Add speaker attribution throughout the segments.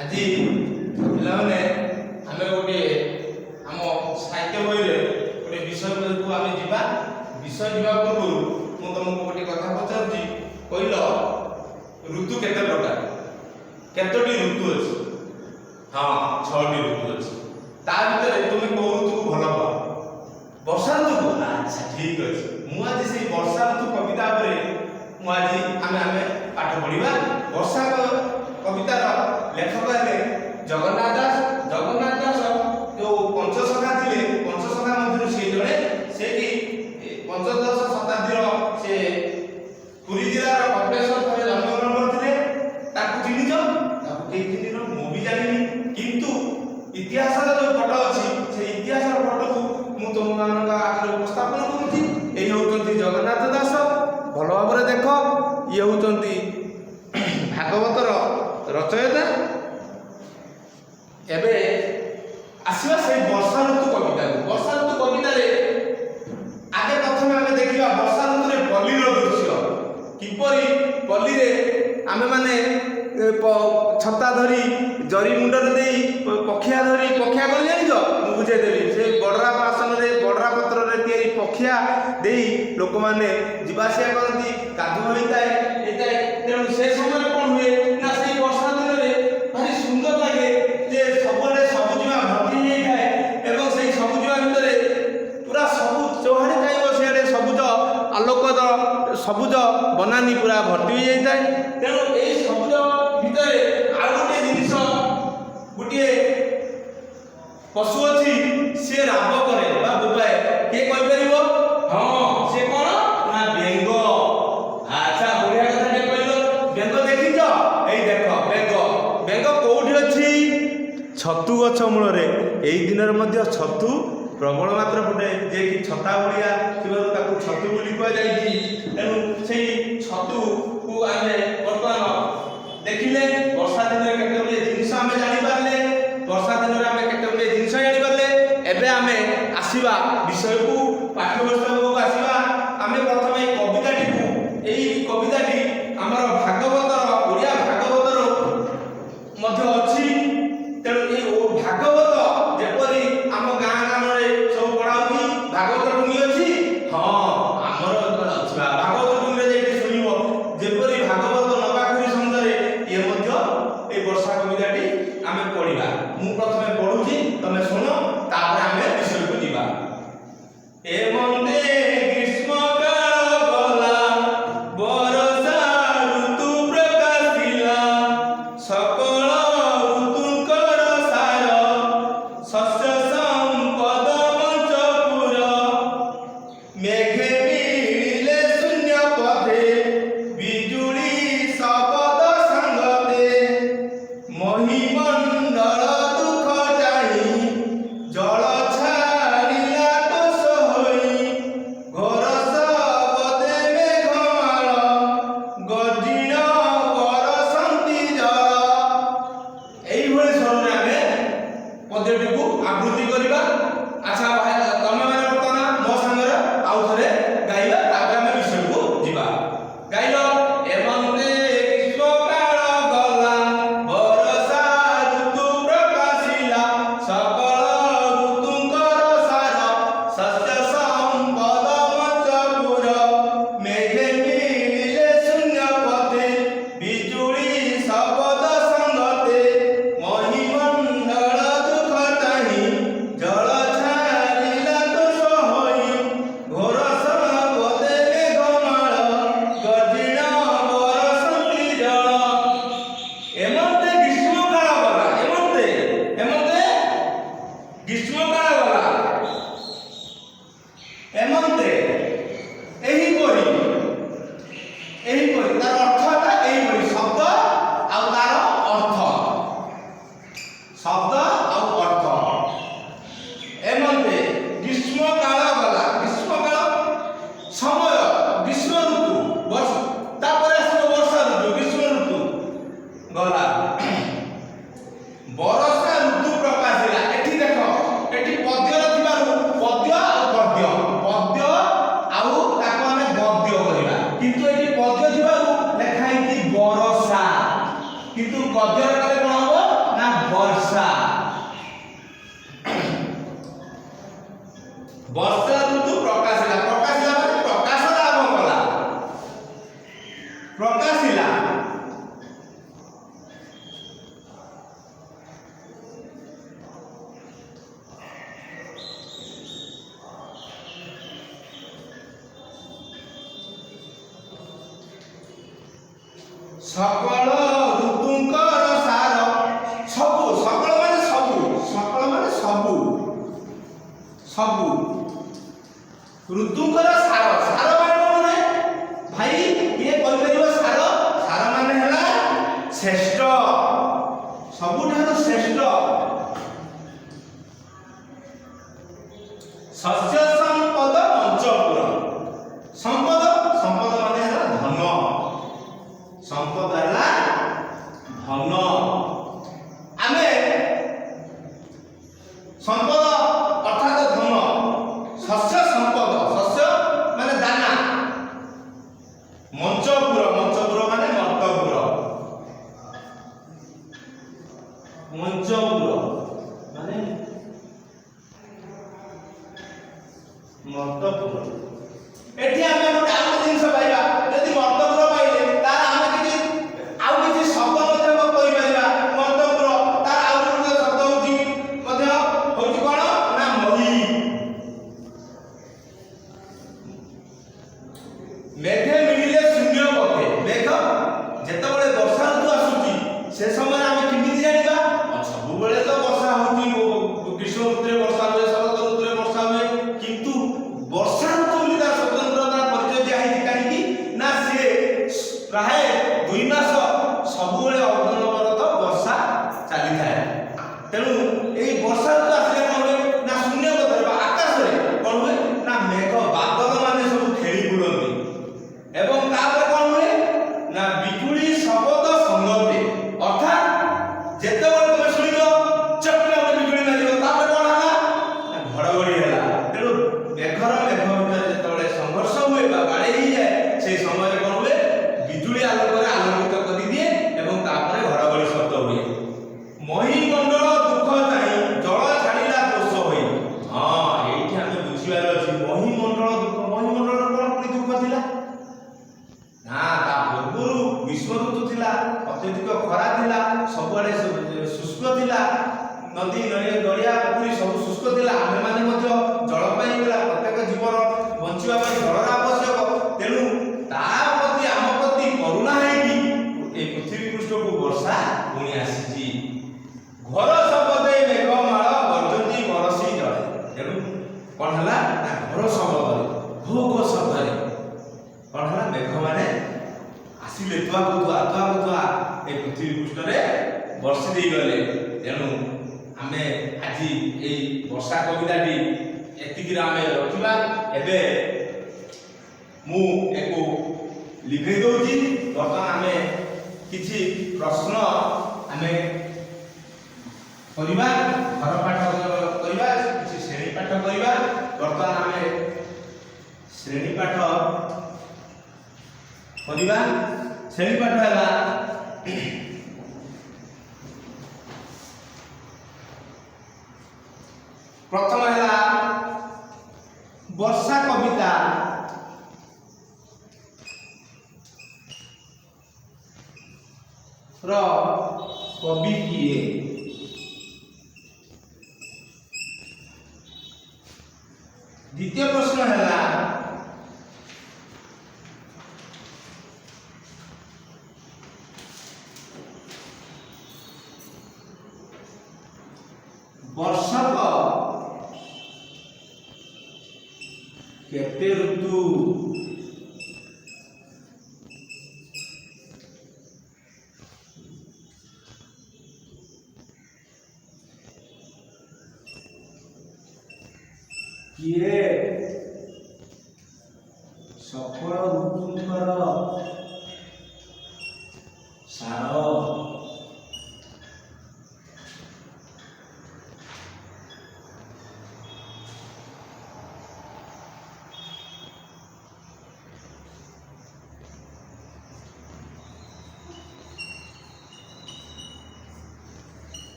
Speaker 1: ଆଜି ପିଲାମାନେ, ଆମେ ଗୋଟିଏ ଆମ ସାହିତ୍ୟ ବହିରେ ଗୋଟିଏ ବିଷୟକୁ ଆମେ ଯିବା। ବିଷୟ ଯିବା ପୂର୍ବରୁ ମୁଁ ତମକୁ ଗୋଟିଏ କଥା ପଚାରୁଛି। କହିଲ, ଋତୁ କେତେ ପ୍ରକାର? କେତୋଟି ଋତୁ ଅଛି? ହଁ, ଛଅଟି ଋତୁ ଅଛି। ତା ଭିତରେ ତୁମେ କୋଉ ଋତୁକୁ ଭଲ ପାଅ? ବର୍ଷା ଋତୁକୁ? ଆଚ୍ଛା, ଠିକ ଅଛି। ମୁଁ ଆଜି ସେଇ ବର୍ଷା ଋତୁ କବିତା ଉପରେ ମୁଁ ଆଜି ଆମେ ଆମେ ପାଠ ପଢିବା। ବର୍ଷା କବିତାର ଲେଖକ ହେଲେ ଜଗନ୍ନାଥ ଦାସ। ଜଗନ୍ନାଥ ଦାସ ଯୋଉ ପଞ୍ଚସଖା ଥିଲେ, ପଞ୍ଚସଖା ମଧ୍ୟରୁ ସେ ଜଣେ। ସେ କି ପଞ୍ଚଦଶ ଶତାବ୍ଦୀର, ସେ ପୁରୀ ଜିଲ୍ଲାର କପିଳେଶ୍ୱର ଠାରେ ଜନ୍ମଗ୍ରହଣ କରିଥିଲେ। ତାକୁ ଚିହ୍ନିଛ? ତାକୁ କେହି ଚିହ୍ନିନ, ମୁଁ ବି ଜାଣିନି। କିନ୍ତୁ ଇତିହାସର ଯୋଉ ଫଟୋ ଅଛି, ସେ ଇତିହାସର ଫଟୋକୁ ମୁଁ ତୁମମାନଙ୍କ ଆଗରେ ଉପସ୍ଥାପନ କରୁଛି। ଏଇ ହେଉଛନ୍ତି ଜଗନ୍ନାଥ ଦାସ। ଭଲ ଭାବରେ ଦେଖ, ଇଏ ହେଉଛନ୍ତି ଭାଗବତର ରଚୟିତା। ଏବେ ଆସିବା ସେଇ ବର୍ଷା ଋତୁ କବିତାକୁ। ବର୍ଷା ଋତୁ କବିତାରେ ଆଗେ ପ୍ରଥମେ ଆମେ ଦେଖିବା ବର୍ଷା ଋତୁରେ ପଲ୍ଲୀର ଦୃଶ୍ୟ। କିପରି ପଲ୍ଲୀରେ ଆମେମାନେ ଛତା ଧରି, ଜରି ମୁଣ୍ଡରେ ଦେଇ, ପଖିଆ ଧରି। ପଖିଆ କ'ଣ ଜାଣିଛ? ମୁଁ ବୁଝେଇଦେବି। ସେ ବଡ଼ରା ଆସନରେ, ବଡ଼ରା ପତ୍ରରେ ତିଆରି ପଖିଆ ଦେଇ ଲୋକମାନେ ଯିବା ଆସିବା କରନ୍ତି। କାଦୁଅ ହେଇଥାଏ। ତେଣୁ ସେ ସମୟରେ କ'ଣ ହୁଏ ନା, ସେଇ ବର୍ଷା ଦିନରେ ଭାରି ସୁନ୍ଦର ଲାଗେ ଯେ ସବୁଆଡ଼େ ସବୁଜିମା ଭର୍ତ୍ତି ହେଇଯାଇଥାଏ ଏବଂ ସେଇ ସବୁଜିମା ଭିତରେ ପୁରା ସବୁ, ଚଉହାଡ଼େ ଚାହିଁବ ସିଆଡ଼େ ସବୁଜ ଆଲୋକର ସବୁଜ ବନାନୀ ପୁରା ଭର୍ତ୍ତି ହୋଇଯାଇଥାଏ। ତେଣୁ ଏଇ ସବୁଜ ଭିତରେ ଆଉ ଗୋଟିଏ ଜିନିଷ, ଗୋଟିଏ ପଶୁ ଅଛି, ସିଏ ରାବ କରେ ବା ବୋବାଏ। କିଏ କହିପାରିବ? ହଁ, ସିଏ କ'ଣ ନା ବେଙ୍ଗ। ଆଚ୍ଛା, ବଢିଆ କଥା କହିଲ। ବେଙ୍ଗ ଦେଖିଛ? ଏଇ ଦେଖ ବେଙ୍ଗ। ବେଙ୍ଗ କୋଉଠି ଅଛି? ଛତୁ ଗଛ ମୂଳରେ। ଏଇ ଦିନରେ ମଧ୍ୟ ଛତୁ ପ୍ରବଳ ମାତ୍ରା ଫୁଟେ। ଯିଏକି ଛତା ଭଳିଆ ଥିବାରୁ ତାକୁ ଛତୁ ବୋଲି କୁହାଯାଇଛି। ତେଣୁ ସେଇ ଛତୁକୁ ଆମେ ବର୍ତ୍ତମାନ ଦେଖିଲେ। ବର୍ଷା ଦିନରେ କେତେ ଗୁଡ଼ିଏ ଜିନିଷ ଆମେ ଜାଣିପାରିଲେ। ବର୍ଷା ଦିନରେ ଆମେ କେତେ ଗୁଡ଼ିଏ ଜିନିଷ ଜାଣିପାରିଲେ। ଏବେ ଆମେ ଆସିବା ବିଷୟକୁ, ପାଠ୍ୟପୁସ୍ତକକୁ ଆସିବା। ଆମେ ପ୍ରଥମେ ଏଇ କବିତାଟିକୁ, ଏଇ କବିତାଟି ଆମର ଭାଗବତର, ଓଡ଼ିଆ ଭାଗବତର ମଧ୍ୟ ଅଛି। ତେଣୁ ଏଇ ଭାଗବତ ଯେପରି ଆମ ଗାଁ ଗ୍ରାମରେ ସବୁ ପଢା ହଉଛି, ଭାଗବତ ଟୁଙ୍ଗି ଅଛି। ହଁ, ଆମର ଅଛି ବା। ଭାଗବତ ଟୁଙ୍ଗିରେ ଯାଇକି ଶୁଣିବ। ଯେପରି ଭାଗବତ ନବାଖରି ସଙ୍ଗରେ ଇଏ ମଧ୍ୟ ଏଇ ବର୍ଷା କବିତାଟି ଆମେ ପଢିବା। ମୁଁ ପ୍ରଥମେ ପଢୁଛି, ତମେ ଶୁଣ, ତାପରେ ଆମେ ବିଷୟକୁ ଯିବା। ଏମନ୍ତେ ଗ୍ରୀଷ୍ମ କାଳ ଗଲା, ବରଷା ଋତୁ ପ୍ରକାଶିଲା। ସକଳ ଋତୁଙ୍କର ସାର, ଶସ୍ୟ ସମ୍ପଦ ମଞ୍ଚପୁର। ମେଘେ ମିଳିଲେ ଶୂନ୍ୟ ପଥେ, ବିଜୁଳି ଶବଦ ସଙ୍ଗତେ। ମହିମଣ୍ଡଳ ଦୁଃଖ ଚାହିଁ, ଜଳ ଛାଡ଼ିଲା ତୋଷ ହୋଇ। ଘୋର ଶବଦେ ମେଘମାଳ, ଗର୍ଜିଣ ବରଷନ୍ତି ଜଳ। ଏଇଭଳି ସ୍ୱରରେ ଆମେ ପଦ୍ୟଟିକୁ ଆବୃତ୍ତି କରିବା। ଆଚ୍ଛା ଭାଇ, ତମେ ମାନେ ବର୍ତ୍ତମାନ ମୋ ସାଙ୍ଗରେ ଆଉ ଥରେ ଗାଇବା, ତାପରେ ଆମେ ବିଷୟକୁ ଯିବା। ଗାଇଲ। ଏମନ୍ତେ ଗ୍ରୀଷ୍ମ କାଳ ଗଲା, ବରଷା ଋତୁ ପ୍ରକାଶିଲା। ସକଳ ଋତୁଙ୍କର ସାର, ଶସ୍ୟ ସମ୍ପଦ ମଞ୍ଚପୁର। ମେଘେ ମିଳିଲେ ଶୂନ୍ୟ ପଥେ, ବିଜୁଳି ଶବଦ ସଙ୍ଗତେ। ମହିମଣ୍ଡଳ ଦୁଃଖ ଚାହିଁ, ଜଳ ଛାଡ଼ିଲା ତୋଷ ହୋଇ। ଘୋର ଶବଦେ ମେଘମାଳ, ଗର୍ଜିଣ ବରଷନ୍ତି ଜଳ। ଏମନ୍ତେ ଗ୍ରୀଷ୍ମକାଳ ଗଲା, ଏମନ୍ତେ, ଏମନ୍ତେ ଗ୍ରୀଷ୍ମକାଳ ଗଲା। ଏମନ୍ତେ, ଏହିପରି, ଏହିପରି। ତାର ଅର୍ଥ ହେଲା ଏହିପରି। ଶବ୍ଦ ଆଉ ତାର ଅର୍ଥ, ଶବ୍ଦ ଆଉ ଅର୍ଥ। ଏମନ୍ତେ ଗ୍ରୀଷ୍ମ କାଳ ଗଲା। ଗ୍ରୀଷ୍ମ କାଳ ସମୟ, ଗ୍ରୀଷ୍ମ ଋତୁ, ବର୍ଷ, ତାପରେ ଆସିବ ବର୍ଷା ଋତୁ। ଗ୍ରୀଷ୍ମ ଋତୁ ଗଲା, ବରଷା ଋତୁ ପ୍ରକାଶିଲା। ଏଠି ଦେଖ, ଏଠି ପଦ୍ୟର ଥିବାରୁ ପଦ୍ୟ ଆଉ ଗଦ୍ୟ, ପଦ୍ୟ ଆଉ ତାକୁ ଆମେ ଗଦ୍ୟ କରିବା। କିନ୍ତୁ ଏଠି ପଦ୍ୟ ଥିବାରୁ ଲେଖା ହେଇଛି ବରଷା। କିନ୍ତୁ ଗଦ୍ୟରେ କଲେ କଣ ହବ? ବର୍ଷା। ବର୍ଷା ଋତୁ ପ୍ରକାଶିଲା। ପ୍ରକାଶିଲା ମାନେ ପ୍ରକାଶ ଲାଭ କଲା, ପ୍ରକାଶିଲା। ସକଳ ଋତୁଙ୍କର ସାର। ସବୁ, ସକଳ ମାନେ ସବୁ, ସକଳ ମାନେ ସବୁ, ସବୁ ଋତୁଙ୍କର ସାର। ସାର ମାନେ କଣ ରେ ଭାଇ? କିଏ କହିପାରିବ ସାର? ସାର ମାନେ ହେଲା ଶ୍ରେଷ୍ଠ, ସବୁଠାରୁ ଶ୍ରେଷ୍ଠ। ଶସ୍ୟ ସମ୍ପଦ ମଞ୍ଚପୁର। ସମ୍ପଦ, ସମ୍ପଦ ମାନେ ହେଲା ଧନ, ସମ୍ପଦ ହେଲା ଧନ। ଆମେ ସମ୍ପଦ ଅର୍ଥାତ ଧନ, ଶସ୍ୟ ସମ୍ପଦ, ଶସ୍ୟ ମାନେ ଦାନା, ମଞ୍ଚପୁର, ମଞ୍ଚପୁର ମାନେ ମର୍ତ୍ତପୁର, ମଞ୍ଚପୁର ମାନେ ମର୍ତ୍ତପୁର। ଏଠି ଆମେ ଗୋଟେ ଆଉ ଗୋଟେ ଜିନିଷ ପାଇବା। ଯଦି ମର୍ତ୍ତପୁର ପାଇଲେ, ତାର ଆମେ କିଛି ଆଉ କିଛି ଶବ୍ଦ ମଧ୍ୟ କହିପାରିବା। ମର୍ତ୍ତପୁର, ତାର ଆଉ ଗୋଟେ ଶବ୍ଦ ହଉଛି ମଧ୍ୟ ହଉଛି କଣ ନା ମହି। ମେଘେ ମିଳିଲେ ଶୂନ୍ୟ ପଥେ। ମେଘ ଯେତେବେଳେ ବର୍ଷା ଋତୁ ଆସୁଛି, ସେ ସମୟରେ ଆମେ କେମିତି ଜାଣିବା? ସବୁବେଳେ ତ ବର୍ଷା ହଉଛି, ଗ୍ରୀଷ୍ମ ଋତୁରେ ବର୍ଷା ହୁଏ, ଶରତ ଋତୁରେ ବର୍ଷା ହୁଏ, କିନ୍ତୁ ବର୍ଷା ଋତୁ ବୋଲି ତାର ସ୍ୱତନ୍ତ୍ରତା ପରିଚୟ ଦିଆହେଇଛି। କାହିଁକି ନା ସିଏ ପ୍ରାୟ 2 ମାସ ସବୁବେଳେ ଅନବରତ ବର୍ଷା ଚାଲିଥାଏ। ତେଣୁ ଏଇ ବର୍ଷା ଋତୁ ଆସିଲେ କଣ ହୁଏ ନା ଶୂନ୍ୟ ପଥରେ ବା ଆକାଶରେ କଣ ହୁଏ ନା ମେଘ ବାଦଲ ମାନେ ସବୁ ଖେଳି ବୁଲନ୍ତି ଏବଂ ତାପରେ କଣ ହୁଏ ନା ବିଜୁଳି ଶବଦ ସଙ୍ଗତେ। ଅର୍ଥାତ୍ ଯେତେବେଳେ ତୁମେ ଶୁଣିବ ଚଟକିନା ଗୋଟେ ବିଜୁଳି ମାରିବ, ତାପରେ କଣ ହେଲା ନା ଘଡଘଡି ହେଲା। ତେଣୁ ମେଘର ମେଘ ଭିତରେ ଯେତେବେଳେ ସଂଘର୍ଷ ହୁଏ ବା ବାଡେଇ ହେଇଯାଏ, ସେଇ ସମୟରେ କଣ ହୁଏ? ବିଜୁଳି ଆଲୋକରେ ଆଲୋକିତ କରିଦିଏ ଏବଂ ତାପରେ ଘଡଘଡି ଶବ୍ଦ ହୁଏ। ମହିମଣ୍ଡଳ ଦୁଃଖ ଚାହିଁ ଜଳ ଛାଡ଼ିଲା ଦୋଷ ହୋଇ। ହଁ, ଏଇଠି ଆମେ ବୁଝିବାର ଅଛି, ମହିମଣ୍ଡଳ ଦୁଃଖ। ମହିମଣ୍ଡଳର କଣ ପୁଣି ଦୁଃଖ ଥିଲା ନା ତା ପୂର୍ବରୁ ଗ୍ରୀଷ୍ମ ଋତୁ ଥିଲା, ଅତ୍ୟଧିକ ଖରା ଥିଲା, ସବୁଆଡେ ଶୁଷ୍କ ଥିଲା, ନଦୀ, ନଈ, ଗଡ଼ିଆ, ପୋଖରୀ ସବୁ ଶୁଷ୍କ ଥିଲା। ଆମେମାନେ ମଧ୍ୟ ଜଳ ପାଇଁ ଗଲା, ପ୍ରତ୍ୟେକ ଜୀବର ବଞ୍ଚିବା ପାଇଁ ଜଳର ଆବଶ୍ୟକ। ତେଣୁ ତା ପ୍ରତି, ଆମ ପ୍ରତି କରୁଣା ହେଇକି ଏଇ ପୃଥିବୀ ପୃଷ୍ଠକୁ ବର୍ଷା ପୁଣି ଆସିଛି। ଘୋର ଶବଦେ ମେଘମାଳ ଗର୍ଜନ୍ତି ବରସି ଜଳେ। ତେଣୁ କଣ ହେଲା ନା ଘୋର ଶବଦରେ, ଘୋ ଘୋ ଶବ୍ଦରେ କଣ ହେଲା? ମେଘମାନେ ଆସିଲେ, ତୁଆକୁ ତୁଆ ତୁଆକୁ ତୁଆ ଏ ପୃଥିବୀ ପୃଷ୍ଠରେ ବର୍ଷି ଦେଇଗଲେ। ତେଣୁ ଆମେ ଆଜି ଏଇ ବର୍ଷା କବିତାଟି ଏତିକିରେ ଆମେ ରଖିବା। ଏବେ ମୁଁ ୟାକୁ ଲିଭେଇ ଦଉଛି। ବର୍ତ୍ତମାନ ଆମେ କିଛି ପ୍ରଶ୍ନ ଆମେ କରିବା, ଘର ପାଠ କରିବା, କିଛି ଶ୍ରେଣୀ ପାଠ କରିବା। ବର୍ତ୍ତମାନ ଆମେ ଶ୍ରେଣୀ ପାଠ କରିବା। ଶ୍ରେଣୀ ପାଠ ହେଲା, ପ୍ରଥମ ହେଲା ବର୍ଷା କବିତା ର କବି କିଏ? ଦ୍ୱିତୀୟ ପ୍ରଶ୍ନ ହେଲା, ବର୍ଷକ କେତେ ଋତୁ? କିଏ ସକଳ ଋତୁଙ୍କର ସାର?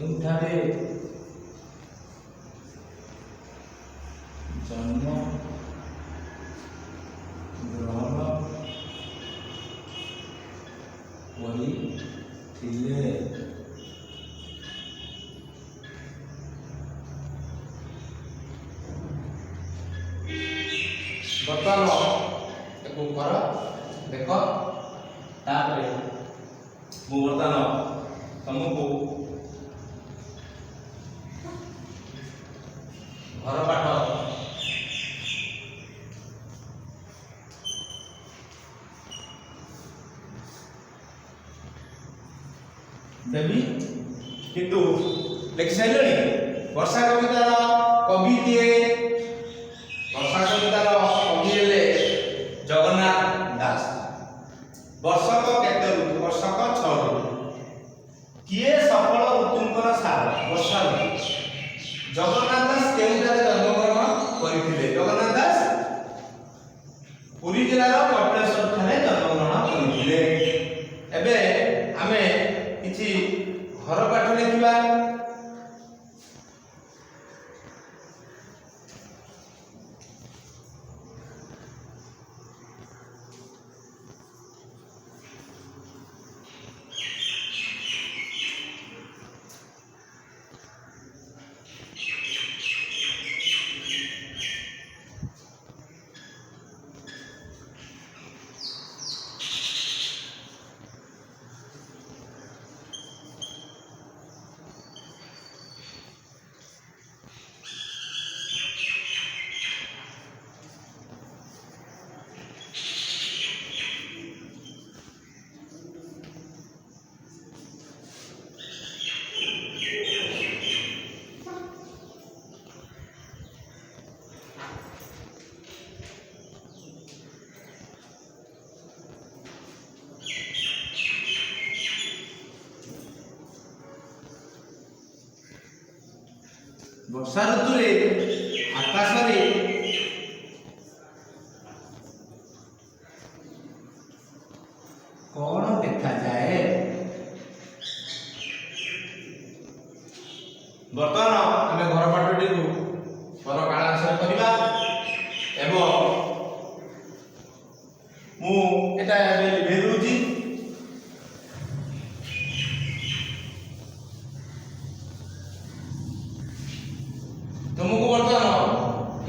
Speaker 2: କେଉଁଠାରେ ଜନ୍ମ ଗ୍ରହଣ କରିଥିଲେ?
Speaker 1: ବର୍ତ୍ତମାନ ତାକୁ କର, ଦେଖ। ତାପରେ ମୁଁ ବର୍ତ୍ତମାନ ତମକୁ ଘର ପାଠ ଦେବି। କିନ୍ତୁ ଲେଖି ସାରିଲଣି? ବର୍ଷା କବିତାର କବି କିଏ? ବର୍ଷା କବିତାର କବି ହେଲେ ଜଗନ୍ନାଥ ଦାସ। ବର୍ଷକ କେତେ ଋତୁ? ବର୍ଷକ 6 ଋତୁ। କିଏ ସଫଳ ଋତୁଙ୍କର ସାର? ବର୍ଷା ଋତୁ। ଜଗନ୍ନାଥ ଦାସ କେଉଁଠାରେ ଜନ୍ମଗ୍ରହଣ କରିଥିଲେ? ଜଗନ୍ନାଥ ଦାସ ପୁରୀ ଜିଲ୍ଲାର କପିଳେଶ୍ୱର ଠାରେ ଜନ୍ମଗ୍ରହଣ କରିଥିଲେ। ଏବେ ଆମେ କିଛି ଘର ପାଠ ଲେଖିବା। ବର୍ଷା ଋତୁରେ ଆକାଶରେ କଣ ଦେଖାଯାଏ? ବର୍ତ୍ତମାନ ଆମେ ଘର ପାଠଟିକୁ ପର କାଳାଂଶରେ କରିବା ଏବଂ ମୁଁ ଏଟା ଏବେ ଲିଭେଇ ଦେଉଛି। ତୁମକୁ ବର୍ତ୍ତମାନ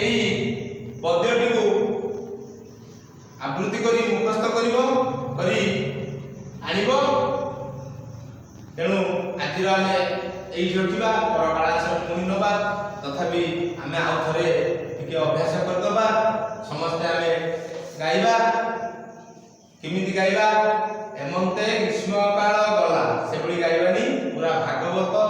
Speaker 1: ଏଇ ପଦ୍ୟଟିକୁ ଆବୃତ୍ତି କରି ମୁଖସ୍ଥ କରିବ, କରି ଆଣିବ। ତେଣୁ ଆଜିର ଆମେ ଏଇଠି ରଖିବା, ପର କାଳାଂଶରେ ପୁଣି ନେବା। ତଥାପି ଆମେ ଆଉ ଥରେ ଟିକେ ଅଭ୍ୟାସ କରିଦେବା। ସମସ୍ତେ ଆମେ ଗାଇବା। କେମିତି ଗାଇବା? ଏମନ୍ତେ ଗ୍ରୀଷ୍ମକାଳ ଗଲା, ସେଭଳି ଗାଇବାନି। ପୁରା ଭାଗବତ